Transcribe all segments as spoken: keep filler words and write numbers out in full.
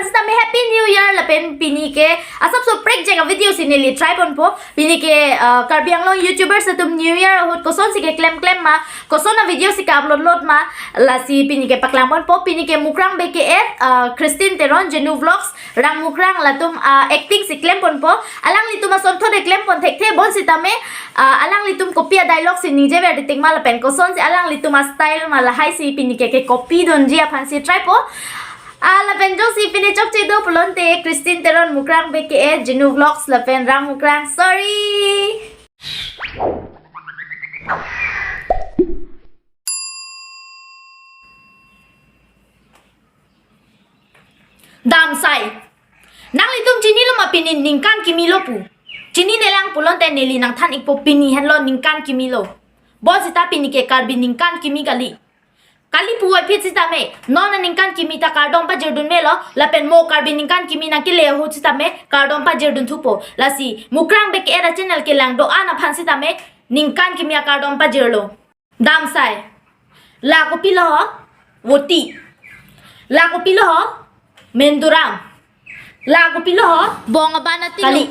Sitame Happy New Year lapen pini ke asap so prek jega video si neli try ponpo. Pini ke, uh, Karbi Anglong YouTubers atum New Year ahut kosonsi keklem klem ma, koson a video si ka-upload load ma, lasi pini ke paklang ponpo. Pini ke Mukrang Bey ke-et, uh, Christine Teron, Jenu Vlogs, Rang Mukrang latum, uh, acting si klem ponpo. Alanglitum asonthot eklem pon thekthe bonsitame, uh, alanglitum kopi a dialogue si ningjever ditik ma lapen kosonsi alanglitum a style ma lahai si pini ke ke copy dunji aphan si try po. Ah, lapen jongsi pine chokche do pulote Christine Teron, Mukrang Bey ke-et, Jenu Vlogs lapen Rang Mukrang. Sorry. Damsai. Nanglitum chinilo ma pini ningkan kimi lo pu. Chininelang pulote neli nangthan ikpo, pini henlo ningkan kimi lo. Bonsita pini ke Karbi ningkan kimi kali. Kali puvoiphit sitame, non a ningkan kimi ta kardom pajirdun melo, lapen mo Karbi ningkan kimi nangkele ahut sitame, kardom pajirdun thupo. Lasi, Mukrang Bey ke-et a channel kelang do-an aphan sitame, ningkan kimi akardom pajirlo. Damsai. La kopilo ho? Voti. La kopilo ho? Menduram. La kopilo ho? Bong abana tilu. Kali.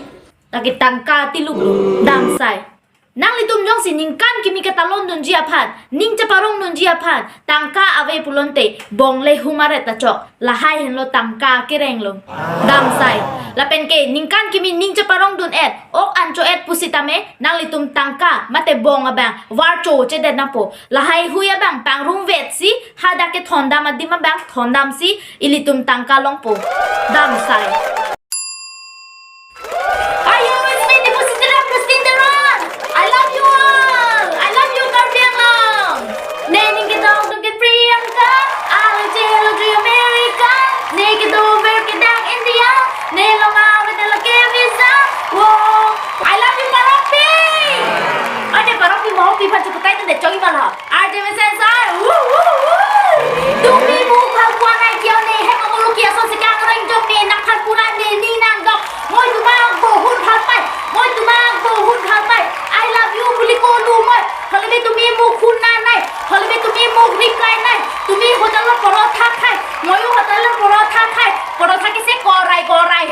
Lake tangka tilu lo. Damsai. Nanglitum jongsi ningkan kimi katalon dunji aphan, ning cheparong dunji aphan, tangka ave pulote, bong le humaret ta chok, lahai henlo tangka kereng lo. Damsai. Lapen ke, ningkan kimi ning cheparong dun-et, ok an cho-et pusitame, nanglitum tangka, mate bong abang, varcho chedet nangpo, lahai hui abang, pangrum vet si, hadak kethondam adim abang, thondam si, ilitum tangka longpo. Damsai. Ayo, it's me, Nipu Sitira, Christine Teron. I love you all. I love you, Karbi Anglong. Ne ning kedong dong ke Priyanka, alo jelo dri America. Ne kedo ver kedang India. Ne long awe ne lake visa. Wo. I love you, Parokpi. Ade Parokpi, Mohokpi phan chukutai tende chongi mala. R J Mesen sir, woo, woo, woo. তুমি মোক ভাল পোৱা নাই কিয় নে? হে কমলুকি আছো চিকা কৰেং জক নে নাখান পুৰা নে নি নাং দক। মই তোমাক বহুত ভাল পাই, মই তোমাক বহুত ভাল পাই। I love you বুলি ক'লো মই। হ'লেবি তুমি মোক শুনা নাই, হ'লেবি তুমি মোক ৰিপ্লাই নাই। তুমি হোটেলৰ পৰঠা খাই, ময়ো হোটেলৰ পৰঠা খাই। পৰঠা কিছে কৰাই কৰাই।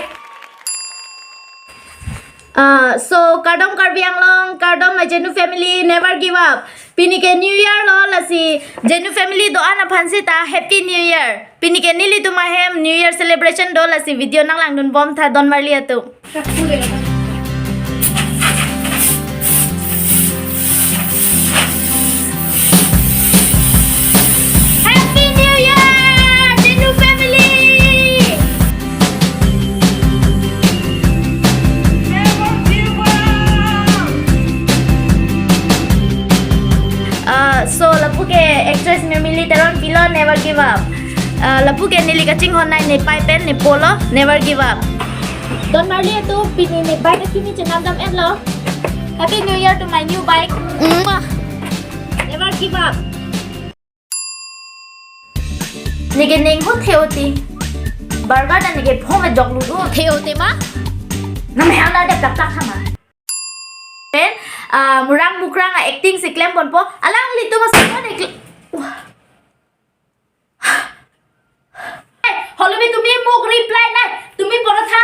Uh, so, kardom Karbi Anglong, kardom my Jenu family, never give up. Pini ke New Year lo, lasi Jenu family do-an aphan sita Happy New Year. Pini ke nelitum ahem New Year celebration do, lasi video nanglangdun bom tha, don marli atum. Happy New Year, Jenu family! Never give up! Uh, so, lapu ke actress Mimili Teron pilo, never give up. Uh, lapu ke neli kachinghon nai ne pai pen ne polo, never give up. Don marli atum, pini ne pai ke kimi chenam dam etlo. Happy New Year to my new bike. Mwah. Never give up. Neke ning hut theoti. Barbar na neke phone jok lu do. Theoti ma? Nam hang na de plak plak sama. Pen, ah, Murang Mukrang a acting si klem ponpo. Alanglitum asonthot eklem. Wah. Holobi tumi muk reply nai. Tumi porotha.